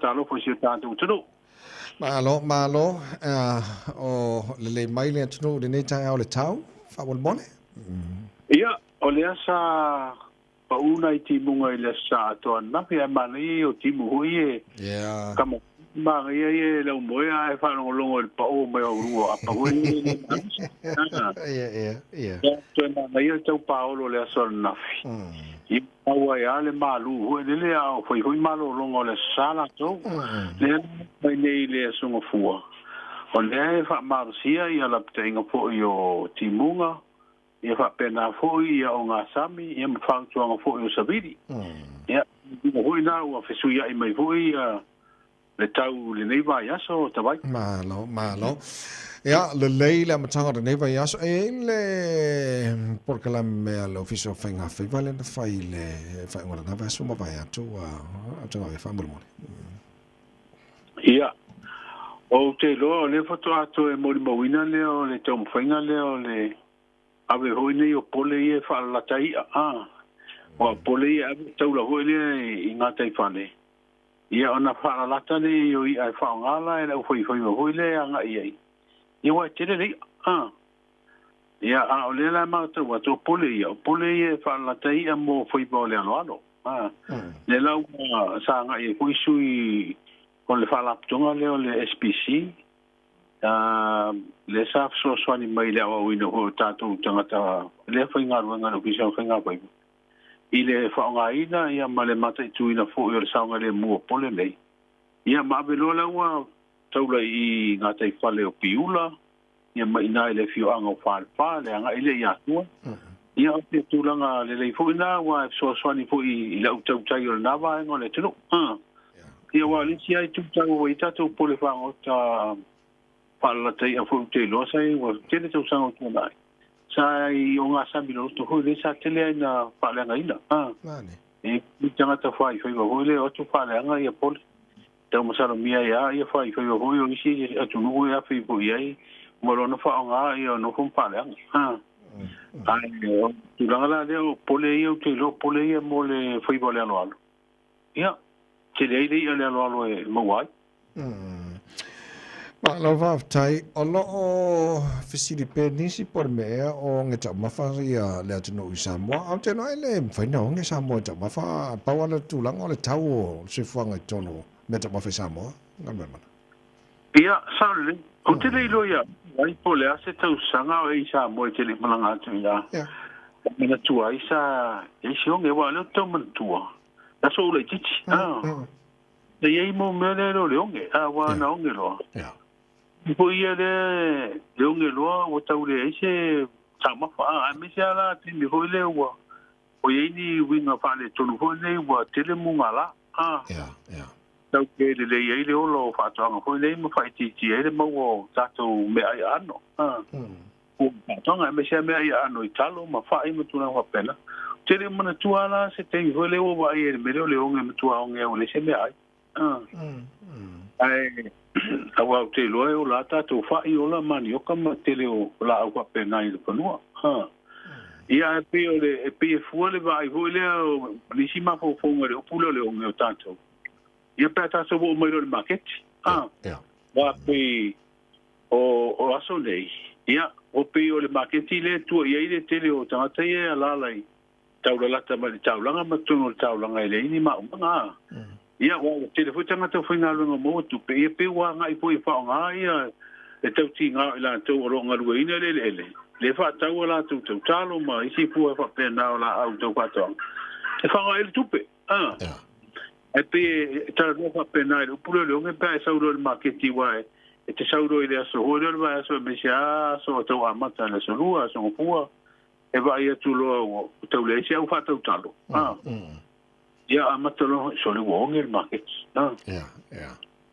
Faatalofa i si o tatou atunuu. Malo, malo, o lelei mai le atunuu i lenei taeao le tau, faamolemole. Ia, o lea sa pau nai timuga i le Aso Sa atoa ananafi, ae manaia ia o timu foi e kama manaia ia e laumoe ae faalogologo i le pao mai o lua apa foi e le malosi. Ia, ia, ia. Toe manaia le tau paolo o le aso ananafi. Ia mau ai lava le malu foi lele a o fai foi malologa o le Aso Sa latou. Lea mai nei i le Aso Gafua, o lea e faamalosia ia lapataiga foi o timuga, ia faapena foi ia ogasami ia ma fautuaga foi o savili. Ia, foi na ua fesuiai mai foi ia le tau i lenei vaiaso o Tavai. Malo, malo. Ia, lelei le amataga o lenei vaiaso. E i ai le polokalame a le Ofisa o Faiga Faiva lea na fai i le faaiuga o lena vaiaso ua mavae atu ua faamolemole. Ia, ou te iloa o lea faatoa toe molimauina lea o le taumafaiga lea o le ave foi nei o pole ia e faalalata i'a, a. Aua o pole ia e ave taula foi lea i gataifale, ia ona faalalata lea o i'a e faaaoga la e le aufaifaiva foi lea e agai i ai, ia aua e tele le i'a, a. Ia, a o lea la e matau atu, o pole ia, o pole ia e faalalata i'a mo faiva o le aloalo. A, lea la ua sa agai ai foi sui o le faalapotopotoga lea o le SPC, lea sa fesoasoani mai i le aoaoina foi o tatou tagata lea faigaluega i le Ofisa o Faiga Faiva i le faaaogaina ia ma le mataituina foi o le saogalemu o pole nei. Ia ma ave loa la ua taula i gataifale o Piula, ia ma i ina i le afioaga o Falefa, le agai lea i Atua. Ia o se tulaga lelei foi lena aua e fesoasoani foi i le au tautai o lena vaega o le atunuu. Ia aua o le isi lava itu taua ua i ai tatou pole fagota faalalata i'a foi ou te iloa sa i ai ua tele tausaga ua tuanai. Sa i ogasami loloto foi lea sa tele ai ina faaleagaina. E i tagata faifaiva foi lea o atu faaleaga ia pole. Tau masalomia ai lava ia faifaiva foi o isi atunuu e afe ifo i ai ma lona faaaoga ia nofo ma faaleaga. Ae o tulaga la lea o pole ia ou te iloa o pole ia mo le faiva o le aloalo. Ia, tele ai le i'a le aloalo e maua ai. Malo faafetai. O lo o fesili pea nisi po o le mea ea o oge taumafa ia le atunuu i Samoa. Ae ou te iloa e le mafai ona oge Samoa i taumafa. Pau lava le tulaga o le tau o le soifuaga i totonu o mea taumafa i Samoa. Galuemana. Ia, sao lelei. Ou te le iloa ia ai po o le a se tausaga o e i Samoa e te le i malaga atu i ina. E manatua ai sa i ai se oge, aua o lea ou te tau manatua, le aso ou laitiiti. Na i ai mau mea lea e le o le oge, a ua na oge loa. I foi ia lea le oge loa ua tau leai se taumafa, a aemaise lava la taimi foi lea ua ua i ai ni uiga faaletonu foi nei ua tele mugala, a tau pe lelei ai le ola o faatoaga foi nei ma faaitiitia ai le maua o tatou meaai aano, a. Ua faatoaga aemaise lava meaai aano i talo ma fai ma tulaga faapena. Ou te le o manatua lava la se taimi foi lea ua vaai ai i le mea lea o le oge matua oge lava ua leai se meaai. Ae aua ou te iloa e ola lava tatou fai, ola manioka ma le tele o laau faapena i le fanua. Ia ae pei o le e pei e fua le vaai foi lea o nisi mafaufauga i le upu lea o le oge o tatou. Ia pe a tatou oo mai loa i le maketi. Aua pei O aso nei, ia, ua pei o le maketi lea e tua i ai le tele o tagata ia e alaala i taulalata mai le taulaga ma totonu o le taulaga e leai ni maumaga. A. Ia, ua tele foi tagata faigaluega maua tupe, ia pei ua agai foi e faaaoga ia le tautiga o i latou o lo o galueaiina le eleele, lea e faatau a latou tautalo ma isi fua faapena o laau tau faatoaga, e faaaoga ai le tupe. A. Ae pei e talanoa faapena i le upu lea o le oge pe a e sau loa i le maketi aua e te sau loa i le aso foi lea o le vaiaso aemaise lava aso tau amata le aso lua, aso gafua, e vaai atu loa ua tau leai se au faatautalo. A. Ia amata loa, sole ua oge le maketi. A.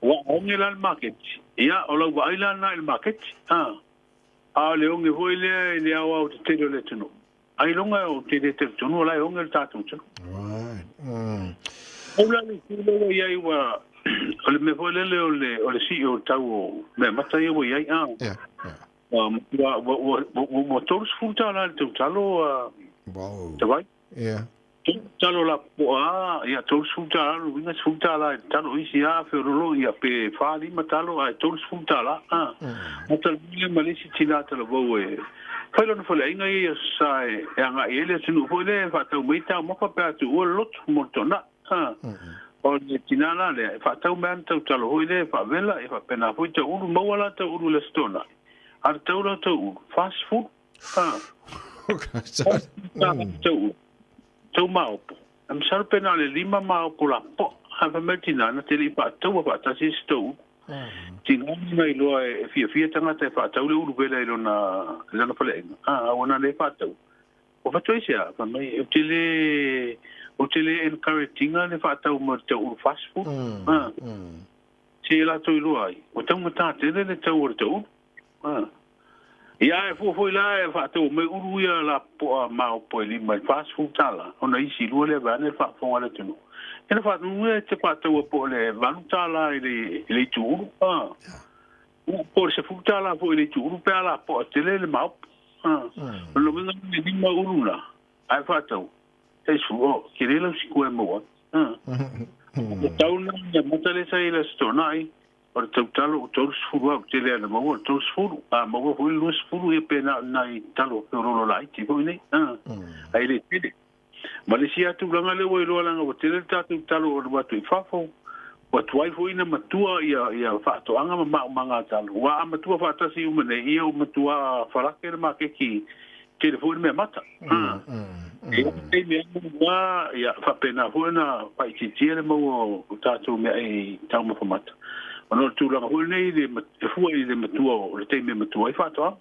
Ua oge la le maketi. Ia, o lau vaai la lena i le maketi. A. A o le oge foi lea i le aoaotetele o le atunuu. Ailoga ou te le talitonu o la e oge le tatou atunuu. Right. Pau la le itu lea ua i ai ua o le mea foi lele o le o le sii o le tau o meamata ia ua i ai a. Yeah, yeah. Ua ua ua ua $30 le tautalo Wow. Tavai. Yeah. Talo lapopoa a, ia $30 le uiga $10 i le talo, isi a feololo ia pe 4 5 talo ae $30 a. Na talanoa lea ma le isi tina talavou e fai lona faleaiga ia i Aso Sa e agai ai le atunuu foi lea e faatau mai taumafa pe a tuua le lotu mo le toanai a. O le tina la lea e faatau mai ana tautalo foi lea e faavela e faapena foi tauulu maua la tauulu i le Aso Toonai a le tau la tauulu 40 a. Tauulu tau maopo. E masalo pe na o le 5 maopo lapopoa. Ae fai mai le tina, na te le i faataua faatasi ai se tou ulu. Tiga na iloa e fiafia tagata e faatau le ulu vela i lona, i lana faleaiga. A, ua na le faataua. Ua fatu ai se a, fai mai, ou te le, ou te le encourage ina le faatau mai o le tau ulu 40. A, se i latou iloa ai, ua taugata tele le tau o le tau ulu. A. Ia ae fua foi la e faatau mai ulu ia lapopoa maopo e 5 i le $40 ona isi lua lea vaeane le faafofoga a le atunuu. Ia na faatonu e te faataua po o le $8 i le i le itu ulu a. Po o le $10 foi i le itu ulu pe a lapoa tele le maopo. A. O le uiga le 5 ulu na ae faatau e su o ke le lau sikua e maua. A. O tau na ia mata le sa i le Aso Toonai O le tautalo ua 30 au tele ana maua le 30, a maua foi le 20 ia pe na o ni nai talo feoloolo laiti foi nei, a, ae le tele. Ma le isi lava tulaga lea ua iloa leaga ua tele le tatou talo ua alu atu i fafo, ua tuai foi ina matua ia ia faatoaga ma maumaga a talo. Aua a matua faatasi uma nei, ia ua matua falake le maketi, tele foi le mea mata. A, e i ai taimi lava ia faapena foi ona faaitiitia le maua o tatou meaai taumafa mata, ona o le tulaga foi lenei e fua i le matua o le taimi e matua ai faatoaga.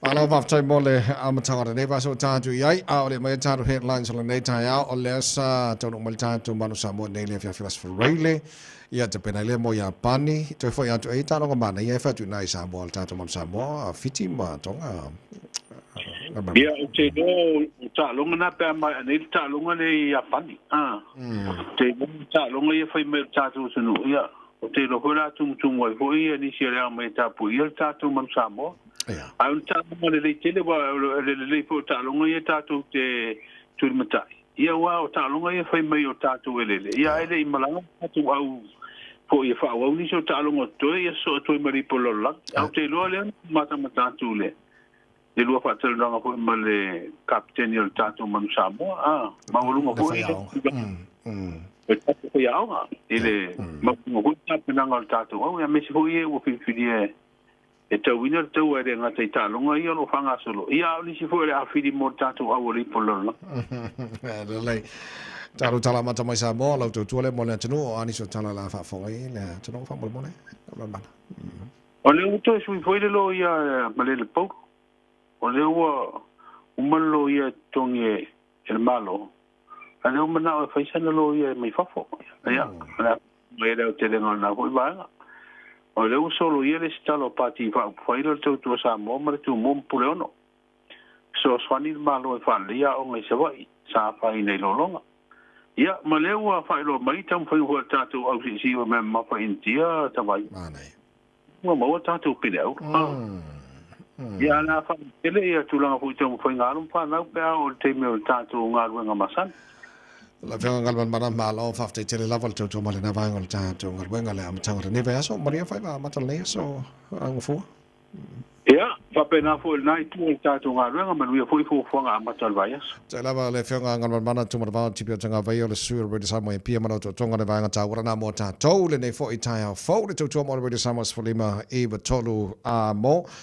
Malo faafetai mo le amataga o lenei vaiaso ua tatou i ai, a o le aumaia tatou headlines o lenei taeao, o lea sa taunuu mai le tatou Manu Samoa nei le afiafi o le Aso Faraile, ia tapena ai lea mo Iapani, toe foi atu ai taaloga manaia e fai atu i ina i Samoa, le tatou Manu Samoa, Fiti ma Tonga. Ia, ou te iloa o taaloga na pe a maea nei le taaloga lea i Iapani. Ou te iloa o taaloga ia fai mai e le tatou atunuu, ia, ou te iloa foi o le a tumutumu ai foi ia nisi o le ao mai e tapuia le tatou Manu Samoa. Ae o ni taaloga lelei tele, aua o le lelei foi o taaloga ia tatou te tulimatai. Ia aua o taaloga ia fai mai o tatou elele, ia ae le i malaga tatou au foi e faaauau nisi o taaloga o totoe, ia sosoo atu ai ma le ipu o le lalolagi. Ae ou te iloa lea na matamata atu le le lua faatalanoaga foi ma le kapiteni o le tatou Manu Samoa, a, maualuga Le foi le faiaoga. Le tatou faiaoga i le maualuga foi le tapenaga o le tatou au, aemaise foi e ua filifilia e E tauina le taua e le gata i taaloga ia o lo o faagasolo, ia a o nisi foi o le a fili mo le tatou au o le ipu o le lalolagi. Lelei. Talo tala mata mai Samoa, lau tautua lea mo le atunuu, o a nisi o tala la faafofoga i le atunuu faamolemole. Mana. O lea ua toe sui foi le loia ma le Paulo. O lea ua uma le loia e totogi e le Malo, a o lea ua manao e fai sana loia mai fafo. Ia, o le a mai le aotelega o lena foi vaega. O lea ua soloia le isi tala o Pati Faaupufai o le Tautua Samoa ma le Tumua ma Puleono. Fesoasoani le Malo e faaleleia aoga i Savaii sa afaina i lologa. Ia, ma lea ua faailoa mai taumafaiga foi a le tatou au siisii o mea mamafa i Initia, Tavaii. Ua maua tatou pine auro. Ia, a o le a faamatele ia tulaga foi i taumafaiga alo ma fanau pe a oo i le taimi o le tatou galuega masani. Lau Afioga Galumalemana, malo faafetai tele lava le tautua mai lena vaega o le tatou galuega le amataga o lenei vaiaso. Manuia faiva amata o lenei aso gafua. Ia, faapena foi i lena itu o le tatou galuega, manuia foi fuafuaga amata o le vaiaso. Faafetai lava le Afioga Galumalemana Tumanavao Tipi o Tagavaia o le sui o le Radio Samoa i Apia ma lau tautoga le vaega taua lena mo tatou lenei foi taeao fou le tautua mo le Radio Samoa 15 i 3 a mo.